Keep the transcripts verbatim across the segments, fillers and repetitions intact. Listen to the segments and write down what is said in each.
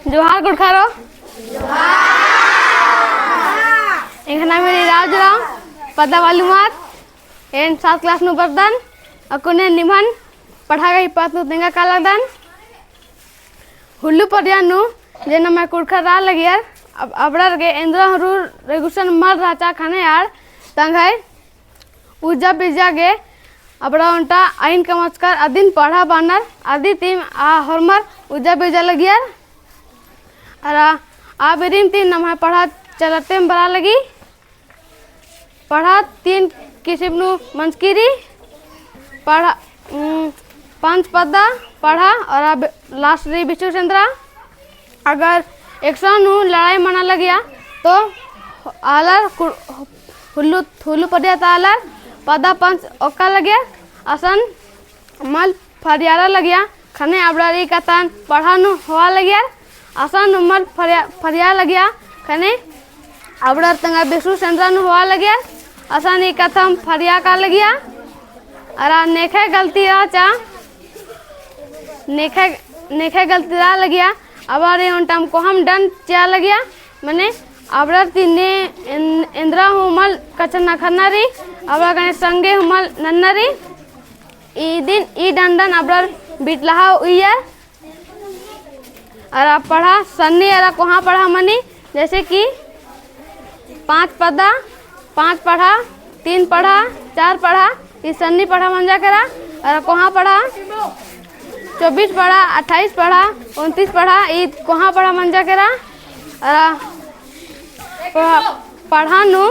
जोहार कुँड़ुख़रो। एंग्है नामे रई राजराम, पद्दा बालूमाथ, एन सात class नू बरदन, अक्कुन एन निम्हन पड़हा गही पत्त नू तेंगा काला लगदन। हुल्लू पद्दा नू जे नम्है कुँड़ुख़र रआ लगियर, अब अबड़र गे एन्द्रा हुरू रेगुसन मल रहचा ख़ने आर तंग्है उज्जा बिज्जा गे अबड़ा ओन्टा अइन कमचकर अदिन पड़हा बअनर, अदी तिम आ होरमर उज्जा बिज्जा लगियर। अरा आ बिरिम तिम नम्है पड़हा चलते बरआ लगी। पड़हा तीन किसिम नू मंजकी रई। पड़हा, उम, पंच पद्दा पड़हा अरा बे-, last रई बिसुस एन्द्रा। अगर एकसन नू लड़ाई मना लगिया तो आलर कु-, हुल्लू, हुल्लू पद्दा ता आलर पद्दा पंच ओक्का लगियर, असन मल फरियारा लगिया, ख़ने अबड़र ई कत्थन पड़हा नू होआ लगियर, असन नू मल फरिया, फरिया लगिया, ख़ने अबड़र तंग्है बिसुस एन्द्रा नू होआ लगियर, असन ई कत्थन फरिया का लगिया। अरा नेखय गलती रहचा, नेखय, नेखय गलती रआ लगिया, अबड़र ई ओन्टम कोहम डन चिआ लगिया, मने अबड़र तिन्ने एन-, एन्द्रा हूँ मल कछनखरना रई, अबड़र गने संगे हूँ मल नन्ना रई। इदिन ई डंडन अबड़र बिटलहा उइयर। अरा पड़हा सन्नी अरा कोहाँ पड़हा मनी, जैसे कि पाँच पद्दा, पाँच पड़हा, तीन पड़हा, चार पड़हा, ई सन्नी पड़हा मंजा केरा। अरा कोहाँ पड़हा चौबीस पड़हा, अट्ठाईस पड़हा, उनतीस पड़हा, ई कोहाँ पड़हा मंजा केरा। अरा पड़हा, पड़हा नू,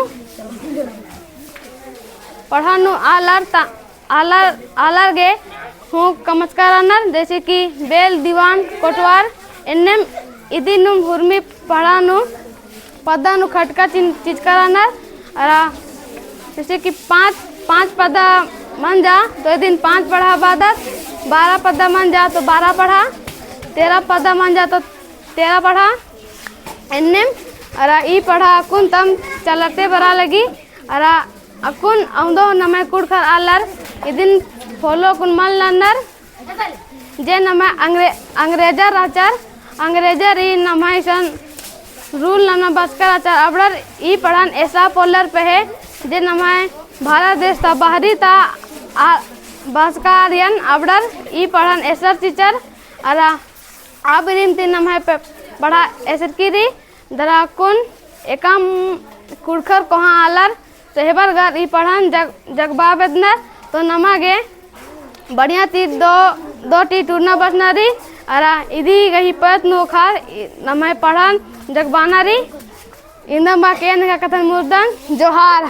पड़हा नू आलर ता आलर, आलर गे हूँ कमचका रअनर, जैसे कि बेल, दीवान, कोटवार, एन्नेम इदिनुम हुरमी पड़हा नू, पद्दा नू खटका चिन-, चिचका रअनर। अरा जैसे कि पाँच, पाँच पद्दा मंजा, तो इदिन पाँच पड़हा बअदत, बारह पद्दा मंजा, तो बारह पड़हा, तेरह पद्दा मंजा, तो तेरह पड़हा, एन्नेम। अरा ई पड़हा अक्कुन तम चलते बरआ लगी, अरा अक्कुन अवंदो नम्है कुँड़ुख़र आलर इदिन follow कुन मल नन्नर। जे नम्है अंग्रे-, अंग्रेजर रहचर, अंग्रेजर ई नम्है इसन rule नना बचकर रहचर, अबड़र ई पड़हन एसा पोल्लर पहें, जे नम्है भारत देश ता बहरी ता आ बचका रअनर, अबड़र ई पड़हन एसर चिचर। अरा आ बिरिम ती नम्है प-, पड़हा एसरकी रई। दरा अक्कुन एकअम कुँड़ुख़र कोहाँ आलर तो एहबर गर ई पड़हन जग-, जगबआ बेद्दनर, तो नमा गे बढ़िया ती दो, दो टी टूरना बचना रई। अरा इदी गही पत्त नू ख़ार ई नम्है पड़हन जगबअना रई। इन्दा मा के एन एंग्है कत्थन मुर्दन, जोहार।